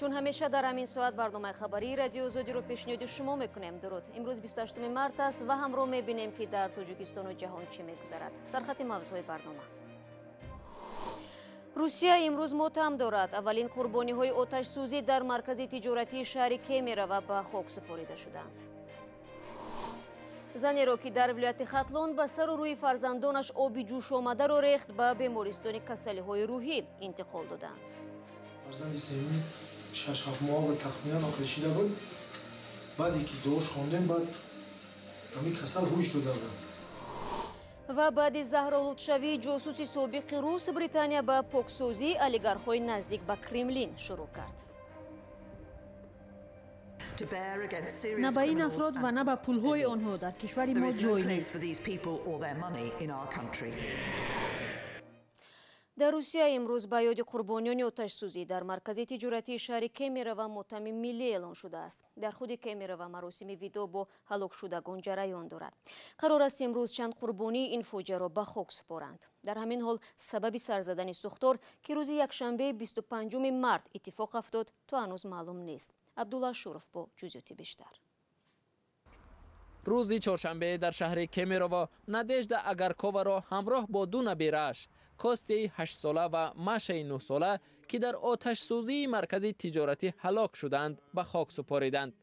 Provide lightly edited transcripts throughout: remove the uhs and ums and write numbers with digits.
Чун ҳамеша дар ҳамин соат барномаи хабарии Радиои Озодиро пешниҳоди шумо мекунем. Дуруд. Имрӯз 28 март аст ва ҳамроҳ мебинем, ки дар Тоҷикистону ҷаҳон чӣ мегузарад. Сархати мавзӯи барнома. Русия имрӯз мотам дорад. Аввалин қурбониҳои оташсӯзӣ дар маркази тиҷоратии шаҳри Кемерово ба хок супорида шуданд. Занеро, ки дар вилояти Хатлон ба сару рӯи фарзандонаш оби ҷӯшомадаро рехт, ба бемористони касалиҳои рӯҳӣ интиқол доданд. Фарзанди сеюми 6-7 моҳ тахминан оқишида буд. Баъде ки дуош хондем, баъд ҳамин касал ҳуш дода буд. Ва баъди заҳролудшавии ҷосуси собиқи рус, Британия ба поксозии олигархҳои наздик ба Кремлин шурӯъ кард. На ба ин афрод ва на ба пулҳои онҳо дар кишвари мо ҷой нест. Дар Русия имрӯз ба ёди қурбониёни оташсӯзӣ дар маркази тиҷоратии шаҳри Кемерово мотами миллӣ эълон шудааст. Дар худи Кемерово маросими видо бо ҳалокшудагон ҷараён дорад. Қарор аст имрӯз чанд қурбонии ин фоҷиаро ба хок супоранд. Дар ҳамин ҳол сабаби сар задани сӯхтор, ки рӯзи якшанбе 25 март иттифоқ афтод, то ҳанӯз маълум нест. Абдулла Шуров бо ҷузъиёти бештар. Рӯзи чоршанбе дар шаҳри Кемерово Надежда Агарковаро ҳамроҳ бо ду набирааш, Костяи 8-сола ва Машаи 9-сола, ки дар оташсӯзии маркази тиҷоратӣ ҳалок шуданд, ба хок супориданд.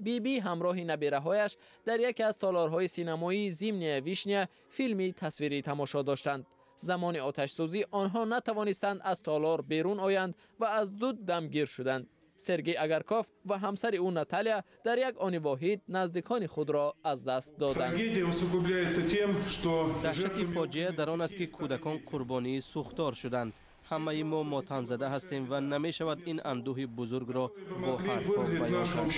Биби ҳамроҳи набираҳояш дар яке аз толорҳои синамоии Зимняя вишня филми тасвирӣ тамошо доштанд. Замони оташсӯзӣ онҳо натавонистанд аз толор берун оянд ва аз дуд дамгир шуданд. Сергей Агарков ва ҳамсари ӯ Наталия дар як они воҳид наздикони худро аз даст доданд. Даҳшати фоҷиа дар он аст, ки кӯдакон қурбонии сӯхтор шуданд. Ҳамаи мо мотамзада ҳастем ва намешавад ин андӯҳи бузургро бо ҳарфҳо баён кард.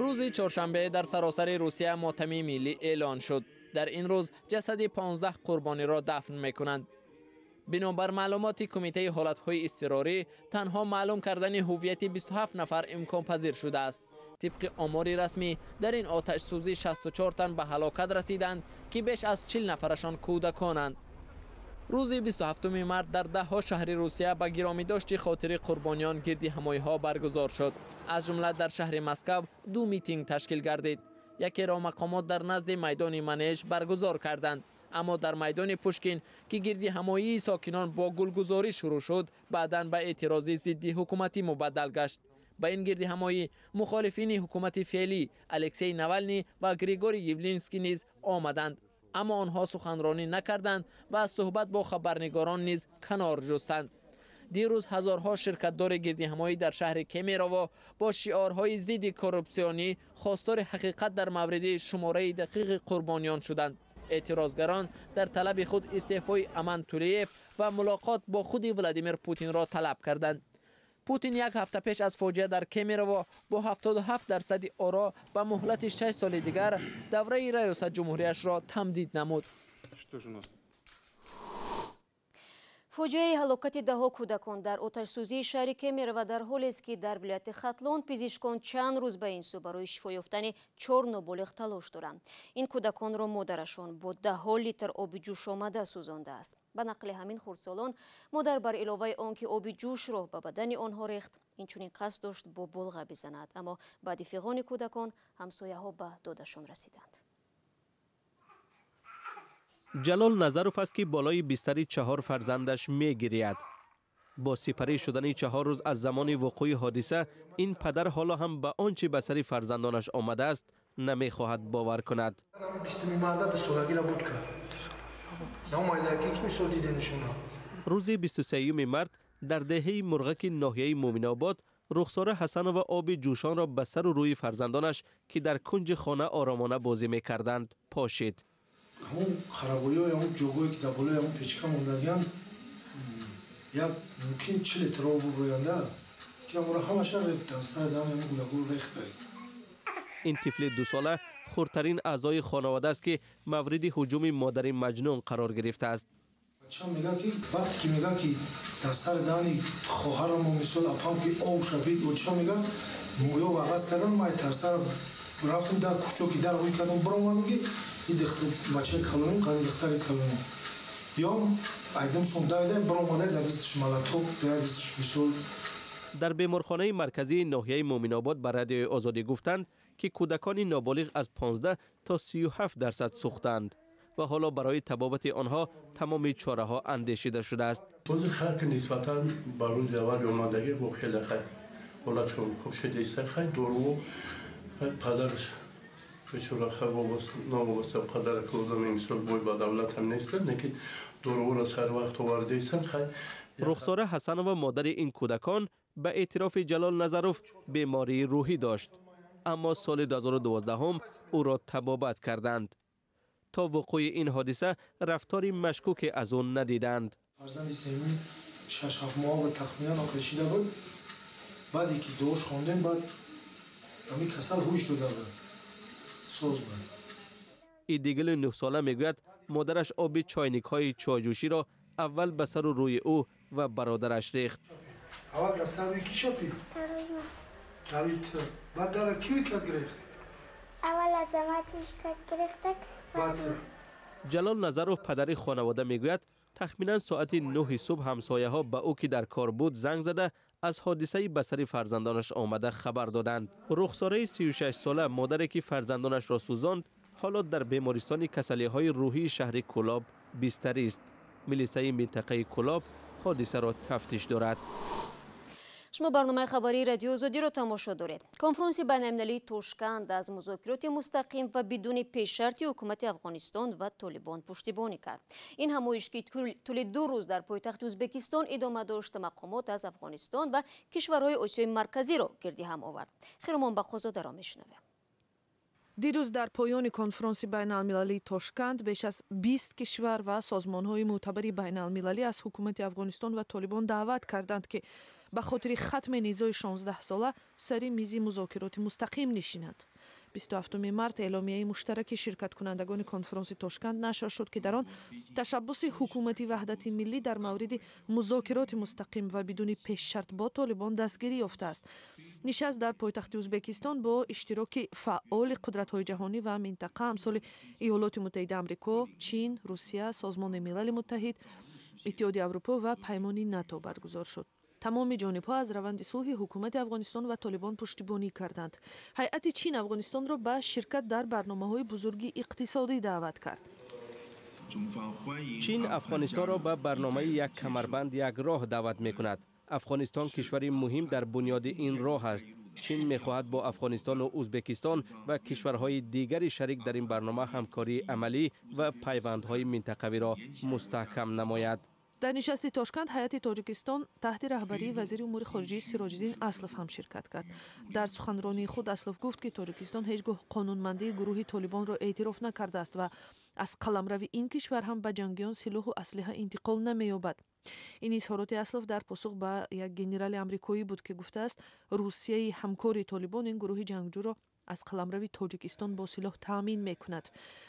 Рӯзи чоршанбе дар саросари Русия мотами миллӣ эълон шуд. Дар ин рӯз ҷасади 15 қурбониро дафн мекунанд. Бинобар маълумоти Кумитаи ҳолатҳои изтирорӣ, танҳо маълум кардани ҳуввияти 27 нафар имконпазир шудааст. Тибқи омори расмӣ, дар ин оташсӯзӣ 64 тан ба ҳалокат расиданд, ки беш аз 40 нафарашон кӯдаконанд. Рӯзи 27 март дар даҳҳо шаҳри Русия ба гиромидошти хотири қурбониён гирди ҳамоиҳо баргузор шуд. Аз ҷумла дар шаҳри Москав ду митинг ташкил гардид. Якеро мақомот дар назди майдони Манеж баргузор карданд. Аммо дар майдони Пушкин, ки гирди ҳамоии сокинон бо гулгузорӣ шурӯъ шуд, баъдан ба эътирози зидди ҳукуматӣ мубаддал гашт. Ба ин гирди ҳамоӣ мухолифини ҳукумати феълӣ Алексей Навални ва Григорий Явлинский низ омаданд. Аммо онҳо суханронӣ накарданд ва аз суҳбат бо хабарнигорон низ канор ҷустанд. Дирӯз ҳазорҳо ширкатдори гирдиҳамоӣ дар шаҳри Кемерово бо шиорҳои зидди коррупсионӣ хостори ҳақиқат дар мавриди шумораи дақиқи қурбониён шуданд. Эътирозгарон дар талаби худ истеъфои Аман Тулиев ва мулоқот бо худи Владимир Путинро талаб карданд. Путин як ҳафта пеш аз фоҷиа дар Кемерово бо 77% оро ба муҳлати 6 соли дигар давраи раёсат ҷумҳурияшро тамдид намуд. Фоҷиаи ҳалокати даҳҳо кӯдакон дар оташсӯзии шаҳри Кемерово дар ҳолест, ки дар вилояти Хатлон пизишкон чанд рӯз ба ин сӯ барои шифо ёфтани 4 ноболиғ талош доранд. Ин кӯдаконро модарашон бо даҳҳо литр оби ҷӯшомада сӯзондааст. Ба нақли ҳамин хурдсолон, модар бар иловаи он ки оби ҷӯшро ба бадани онҳо рехт, инчунин қасд дошт бо болға бизанад. Аммо баъди фиғони кӯдакон ҳамсояҳо ба додашон расиданд. Ҷалол Назаров аст, ки болои бистари 4 фарзандаш мегирияд. Бо сипарӣ шудани 4 рӯз аз замони вуқӯи ҳодиса, ин падар ҳоло ҳам ба он чӣ ба сари фарзандонаш омадааст намехоҳад бовар кунад. Рӯзи 23 март дар деҳаи Мурғаки ноҳияи Мӯминобод Рухсора Ҳасанова оби ҷӯшонро ба сару рӯи фарзандонаш, ки дар кунҷи хона оромона бозӣ мекарданд, пошид. Ҳамон харабоиҳои ҳамон ҷогое, ки дар болои ҳамон печка мондагианд, як мумкин 40 литр об буброянда, ки ҳамонро ҳамаша дар сари даҳани ҳамон гулагул рехта. Ин тифли 2-сола хурдтарин аъзои хонавода аст, ки мавриди ҳуҷуми модари маҷнун қарор гирифтааст. Бача мегӯяд, ки вақте ки мегӯяд, ки дар сари даҳани хоҳарамо, мисол апам, ки об шавид, оча мегӯяд, мӯё вағаз кардам, ман тарсара рафтам дар кӯчо, ки дар ҳуй кардам, баромадам, ки ин бачаи калоним, қади духтари калоним. Ё айдамшон давида баромада, дар дасташ малаток, дар дасташ мисол Дар беморхонаи марказии ноҳияи Муъминобод ба Радиои Озодӣ гуфтанд, ки кӯдакони ноболиғ аз 15 то 37% сӯхтаанд ва ҳоло барои табобати онҳо тамоми чораҳо андешида шудааст. Ҳозир хай ки нисбатан ба рӯзи аввали омадагӣ бо хеле хай ҳолатшон хуб шудааст. Хай дору падараш бечора хай новобаста қадара ки одам имсол бой ба давлат ҳам нестанд, лекин доруро сар вақт овардаистанд хай. Рухсора Ҳасанова, модари ин кӯдакон, ба эътирофи Ҷалол Назаров бемории рӯҳӣ дошт, аммо соли 2012 ӯро табобат карданд. То вуқӯи ин ҳодиса рафтори машкуке аз ӯ надиданд. Фарзанди сеюми 6-7 моҳ тахминан кашида буд. Баъде ки дуош хондем, баъд ҳамин касал ҳуш дода буд, соз буд. Идигили 9сола мегӯяд, модараш оби чойникҳои чойҷӯширо аввал ба сару рӯи ӯ ва бародараш рехт. Аввал дар сар рӯи ки шапӣ? Дар рӯи ту. Баъд дара ки кард гирехт? Аввал Азамат кард гирехтак. Ҷалол Назаров, падари хонавода, мегӯяд, тахминан соати 9 субҳ ҳамсояҳо ба ӯ, ки дар кор буд, занг зада аз ҳодисаи ба сари фарзандонаш омада хабар доданд. Рухсораи 36сола, модаре ки фарзандонашро сӯзонд, ҳоло дар бемористони касалиҳои рӯҳии шаҳри Кӯлоб бистарист. Милисаи минтақаи Кӯлоб ҳодисаро тафтиш дорад. Шумо барномаи хабарии Радиои Озодиро тамошо доред. Конфронси байналмилалии Тошканд аз музокироти мустақим ва бидуни пешшарти ҳукумати Афғонистон ва Толибон пуштибонӣ кард. Ин ҳамоиш, ки тӯли 2 рӯз дар пойтахти Ӯзбекистон идома дошт, мақомот аз Афғонистон ва кишварҳои Осиёи Марказиро гирди ҳам овард. Хиромон Бақозодаро мешунавем. Дирӯз дар поёни конфронси байналмилалии Тошканд беш аз 20 кишвар ва созмонҳои мӯътабари байналмилалӣ аз ҳукумати Афғонистон ва Толибон даъват карданд, ки ба хотири хатми низои 16сола сари мизи музокироти мустақим нишинанд. 27 март эъломияи муштараки ширкаткунандагони конфронси Тошканд нашр шуд, ки дар он ташаббуси ҳукумати ваҳдати миллӣ дар мавриди музокироти мустақим ва бидуни пешшарт бо Толибон дастгирӣ ёфтааст. Нишаст дар пойтахти Ӯзбекистон бо иштироки фаъоли қудратҳои ҷаҳонӣ ва минтақа, амсоли Иёлоти Муттаҳидаи Амрико, Чин, Русия, Созмони Милали Муттаҳид, Иттиҳоди Аврупо ва Паймони НАТО баргузор шуд. Тамоми ҷонибҳо аз раванди сулҳи ҳукумати Афғонистон ва Толибон пуштибонӣ карданд. Ҳайати Чин Афғонистонро ба ширкат дар барномаҳои бузурги иқтисодӣ даъват кард. Чин Афғонистонро ба барномаи як камарбанд як роҳ даъват мекунад. Афғонистон кишвари муҳим дар бунёди ин роҳ аст. Чин мехоҳад бо Афғонистону Ӯзбекистон ва кишварҳои дигари шарик дар ин барнома ҳамкории амалӣ ва пайвандҳои минтақавиро мустаҳкам намояд. Дар нишасти Тошканд ҳайати Тоҷикистон таҳти раҳбарии вазири умури хориҷӣ Сироҷиддин Аслов ҳам ширкат кард. Дар суханронии худ Аслов гуфт, ки Тоҷикистон ҳеҷ гоҳ қонунмандии гурӯҳи Толибонро эътироф накардааст ва аз қаламрави ин кишвар ҳам ба ҷангиён силоҳу аслиҳа интиқол намеёбад. Ин изҳороти Аслов дар посух ба як генерали амрикоӣ буд, ки гуфтааст, Русияи ҳамкори Толибон ин гурӯҳи ҷангҷӯро аз қаламрави Тоҷикистон бо силоҳ таъмин мекунад.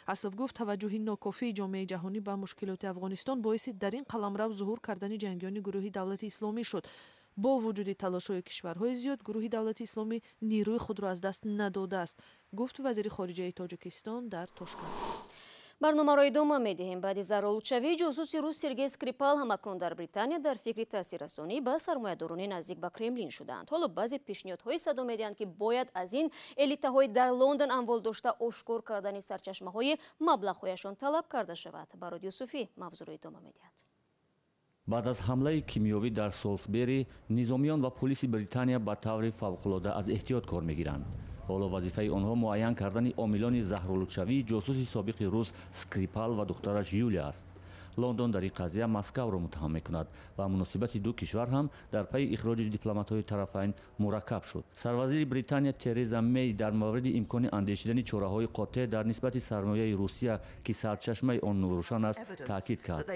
Аслов гуфт, таваҷҷӯҳи нокофии ҷомеаи ҷаҳонӣ ба мушкилоти Афғонистон боиси дар ин қаламрав зуҳур кардани ҷангиёни гурӯҳи Давлати Исломӣ шуд. Бо вуҷуди талошҳои кишварҳои зиёд, гурӯҳи Давлати Исломӣ нерӯи худро аз даст надодааст, гуфт вазири хориҷаи Тоҷикистон дар Тошканд. Барномаро идома медиҳем. Баъди зарролудшавии ҷосуси рус Сергей Скрипал ҳамакнун дар Британия дар фикри таъсиррасонӣ ба сармоядорони наздик ба Кремлин шудаанд. Ҳоло баъзе пешниҳодҳое садо медиҳанд, ки бояд аз ин элитаҳои дар Лондон амвол дошта ошкор кардани сарчашмаҳои маблағҳояшон талаб карда шавад. Барод Юсуфӣ мавзӯъро идома медиҳад. Баъд аз ҳамлаи кимиёвӣ дар Солсбери, низомиён ва полиси Британия ба таври фавқулода аз эҳтиёт кор мегиранд. Ҳоло вазифаи онҳо муайян кардани омилони заҳролудшавии ҷосуси собиқи рус Скрипал ва духтараш Юлия аст. Лондон дар ин қазия Москавро муттаҳам мекунад ва муносибати ду кишвар ҳам дар пайи ихроҷи дипломатҳои тарафайн мураккаб шуд. Сарвазири Британия Тереза Мей дар мавриди имкони андешидани чораҳои қотеъ дар нисбати сармояи Русия, ки сарчашмаи он норӯшан аст, таъкид кард.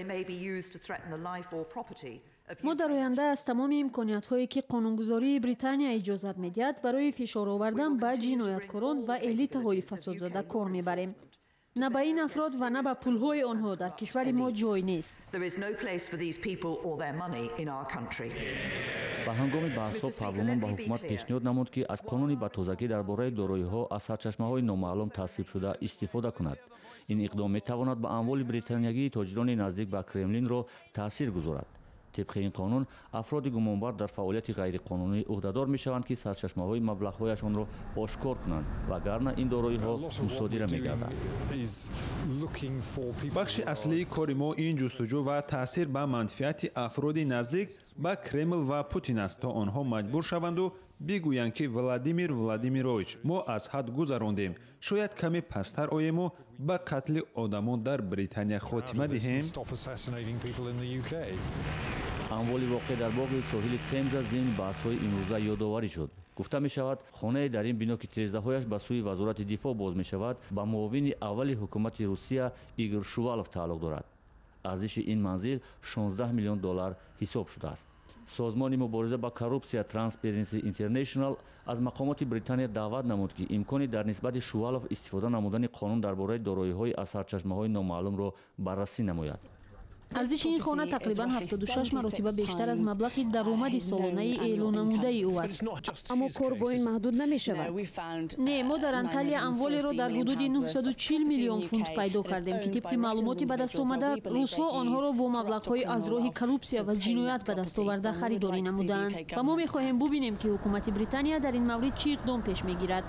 Мо дар оянда аз тамоми имкониятҳое, ки қонунгузории Британия иҷозат медиҳад, барои фишор овардан ба ҷинояткорон ва элитаҳои фасодзада кор мебарем. На ба ин афрод ва на ба пулҳои онҳо дар кишвари мо ҷой нест. Ба ҳангоми баҳсҳо парлумон ба ҳукумат пешниҳод намуд, ки аз қонуни ба тозагӣ дар бораи дороиҳо аз сарчашмаҳои номаълум тасвибшуда истифода кунад. Ин иқдом метавонад ба амволи британиягии тоҷирони наздик ба Кремлинро таъсир гузорад. Тибқи ин қонун, афроди гумонбар дар фаъолияти ғайриқонунӣ ӯҳдадор мешаванд, ки сарчашмаҳои маблағҳояшонро ошкор кунанд, вагарна ин дороиҳо мусодира мегарданд. Бахши аслии кори мо ин ҷустуҷӯ ва таъсир ба манфиати афроди наздик ба Кремл ва Путин аст, то онҳо маҷбур шаванду бигӯянд, ки Владимир Владимирович, мо аз ҳад гузарондем, шояд каме пасттар оему ба қатли одамон дар Британия хотима диҳем. Амволи воқеъ дар боғи соҳили Темза зимни баҳсҳои имрӯза ёдоварӣ шуд. Гуфта мешавад, хонае дар ин бино, ки тирезаҳояш ба сӯи Вазорати дифоъ боз мешавад, ба муовини аввали ҳукумати Русия Игор Шувалов тааллуқ дорад. Арзиши ин манзил 16 миллион доллар ҳисоб шудааст. Созмони мубориза ба коррупсия Transparency International аз мақомоти Британия даъват намуд, ки имкони дар нисбати Шувалов истифода намудани қонун дар бораи дороиҳои аз сарчашмаҳои номаълумро баррасӣ намояд. Арзиши ин хона тақрибан 76 маротиба бештар аз маблағи даромади солонаи эълоннамудаи ӯ аст. Аммо кор бо ин маҳдуд намешавад. Не, мо дар Анталия амволеро дар ҳудуди 940 миллион фунт пайдо кардем, ки тибқи маълумоти ба даст омада, русҳо онҳоро бо маблағҳои аз роҳи коррупсия ва ҷиноят ба даст оварда харидорӣ намуданд. Ва мо мехоҳем бубинем, ки ҳукумати Британия дар ин маврид чӣ иқдом пеш мегирад.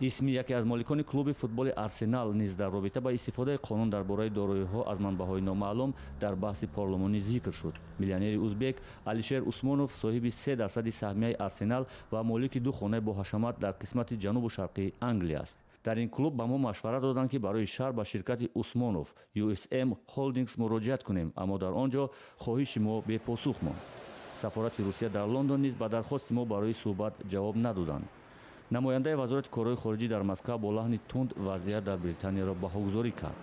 Исми яке аз моликони клуби футболи Арсенал низ дар робита ба истифодаи қонун дар бораи дороиҳо аз манбаъҳои номаълум дар баҳси парлумонӣ зикр шуд. Миллионери узбек Алишер Усмонов соҳиби 3% саҳмияи Арсенал ва молики ду хонаи боҳашамат дар қисмати ҷанубу шарқии Англия аст. Дар ин клуб ба мо машварат доданд, ки барои шаҳр ба ширкати Усмонов USM Holdings муроҷиат кунем, аммо дар он ҷо хоҳиши мо бепосух монд. Сафорати Русия дар Лондон низ ба дархости мо барои суҳбат ҷавоб надоданд. Намояндаи Вазорати корҳои хориҷӣ дар Москва бо лаҳни тунд вазъият дар Британияро баҳогузорӣ кард.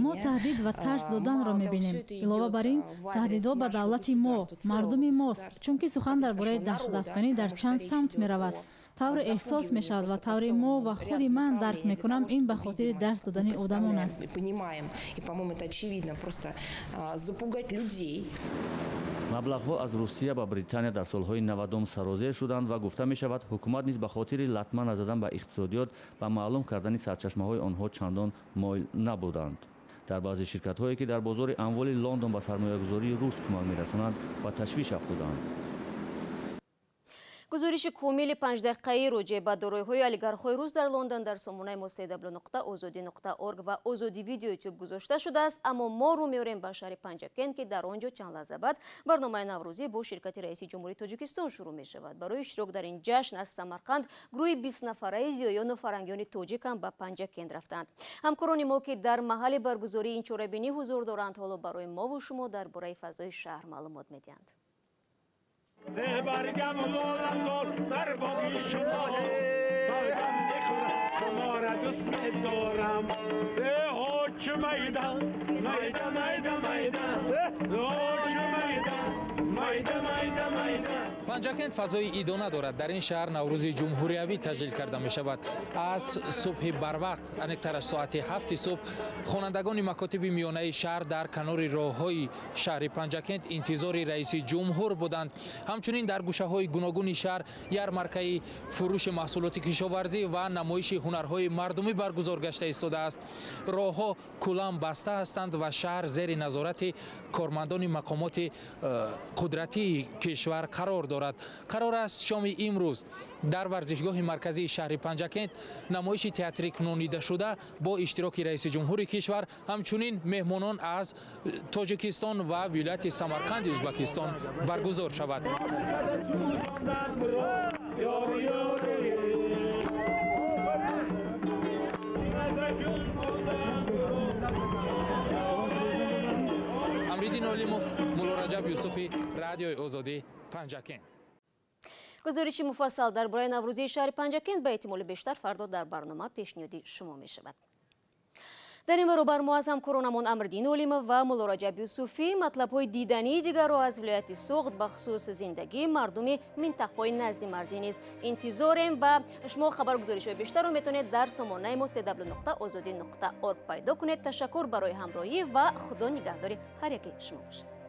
Мо таҳдид ва тарс доданро мебинем. Илова бар ин, таҳдидҳо ба давлати мо, мардуми мост, чунки сухан дар бораи даҳшатафканӣ дар чанд самт меравад. Тавре эҳсос мешавад ва тавре мо ва худи ман дарк мекунам, ин ба хотири дарс додани одамон аст. Маблағҳо аз Русия ба Британия дар солҳои 90 сарозер шуданд ва гуфта мешавад, ҳукумат низ ба хотири латма назадан ба иқтисодиёт ба маълум кардани сарчашмаҳои онҳо чандон моил набуданд. Дар баъзе ширкатҳое, ки дар бозори амволи Лондон ба сармоягузории рус кӯмак мерасонанд, ба ташвиш афтоданд. Гузориши комили 5 дақиқаи роҷеъ ба дороиҳои олигархҳои рус дар Лондон дар сомонаи мо cw.ozodi.org ва Озоди Видео Ютуб гузошта шудааст. Аммо мо рӯ меорем ба шаҳри Панҷакент, ки дар он ҷо чанд лаҳза баъд барномаи наврӯзӣ бо ширкати раиси ҷумҳурии Тоҷикистон шурӯъ мешавад. Барои иштирок дар ин ҷашн аз Самарқанд гурӯҳи 20 нафараи зиёёну фарҳангиёни тоҷик ҳам ба Панҷакент рафтанд. Ҳамкорони мо, ки дар маҳалли баргузории ин чорабинӣ ҳузур доранд, ҳоло барои мову шумо дар бораи фазои шаҳр маълумот медиҳанд. برگم در باغی شما سرگم میخورم شما را دوست میدارم. هوچ میدان میده میده میده هوچ میده میده میده میده. Панҷакент фазои идона дорад. Дар ин шаҳр Наврӯзи ҷумҳуриявӣ таҷлил карда мешавад. Аз субҳи барвақт, аниқтараш соати 7-и субҳ, хонандагони макотиби миёнаи шаҳр дар канори роҳҳои шаҳри Панҷакент интизори раиси ҷумҳур буданд. Ҳамчунин дар гӯшаҳои гуногуни шаҳр ярмаркаи фурӯши маҳсулоти кишоварзӣ ва намоиши ҳунарҳои мардумӣ баргузор гашта истодааст. Роҳҳо куллан баста ҳастанд ва шаҳр зери назорати кормандони мақомоти қудратии кишвар қарор дорад. Қарор аст, шоми имрӯз дар варзишгоҳи марказии шаҳри Панҷакент намоиши театрӣ кунонидашуда бо иштироки раиси ҷумҳури кишвар, ҳамчунин меҳмонон аз Тоҷикистон ва вилояти Самарқанди Ӯзбакистон баргузор шавад. Амриддин Олимов, Муллораҷаб Юсуфӣ, Радиои Озодӣ, Панҷакент. Гузориши муфассал дар бораи наврӯзии шаҳри Панҷакент ба эҳтимоли бештар фардо дар барнома пешниҳоди шумо мешавад. Дар ин баробар мо аз ҳамкоронамон Амриддин Олимов ва Муллораҷаб Юсуфӣ матлабҳои дидании дигарро аз вилояти Суғд, бахусус зиндагии мардуми минтақаҳои назди марзӣ низ интизорем ва шумо хабаргузоришҳои бештарро метавонед дар сомонаи мо cw.ozodi.org пайдо кунед. Ташаккур барои ҳамроҳӣ ва Худо нигаҳдори ҳар яке шумо бошад.